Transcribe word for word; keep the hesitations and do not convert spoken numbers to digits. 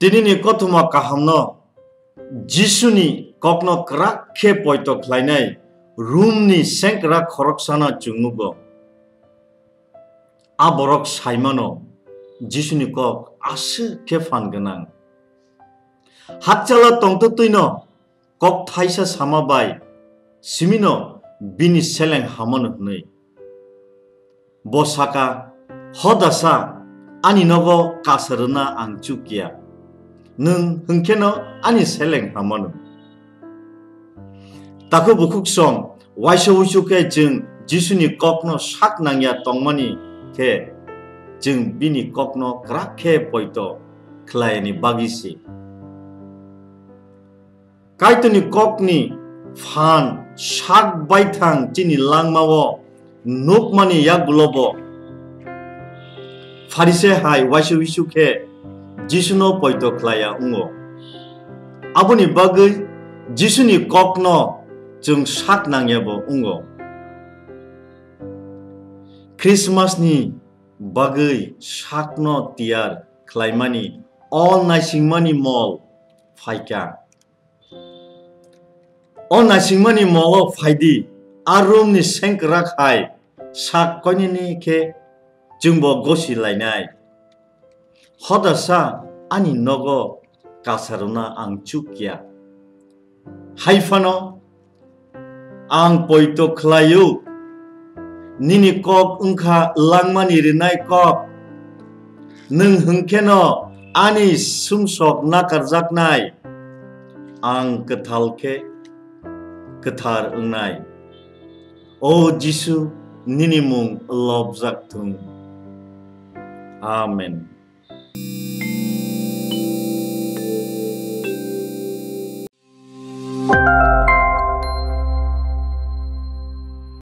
Tinini kothoma kahamno Jisuni kokno kwrak khe poito khlainai Rumni sengkrak khoroksano chwng nugo. A borok saimano Jisuni kok aswk khe phan gwnang. Hakchala tongtwtwino kok thaisa sama bai simino bini seleng hamano hwnwi. Bo saka, "Hodasa, ani nogo kasa rwna ang chuk ya. Nwng hwnkheno ani seleng hamano." Takhuk bukhuk song, waisa wuisu khe chwng Jisuni kokno sak nangya tongmani khe, chwng bini kokno kwrak khe poito khlaiyani bagwi se. Kaitorni kokni phan sak baithang chini langmao nukmani yagulobo Pharisai hai waisa wuisu khe Jisuno poito khlaiya wngo. Aboni bagwi Jisuni kokno chwng sak nangyabo wngo. Christmasni bagwi sakno tiyar khlaimani o naisingmani mol phaikha. O naisingmani molo phaidi, a Rumni sengkrak hai sak koinini khe chwngbo gosi lainai. Hodasa ani nogo kasa rwna ang chuk ya. Hai phano ang poito khlaio, nini kok wngkha langmani rinai kok. Nwng hwnkheno ani sumsok nakarjaknai, ang kwthal khe kwthar wngnai. O Jisu, nini mung lobjak thung. Amen.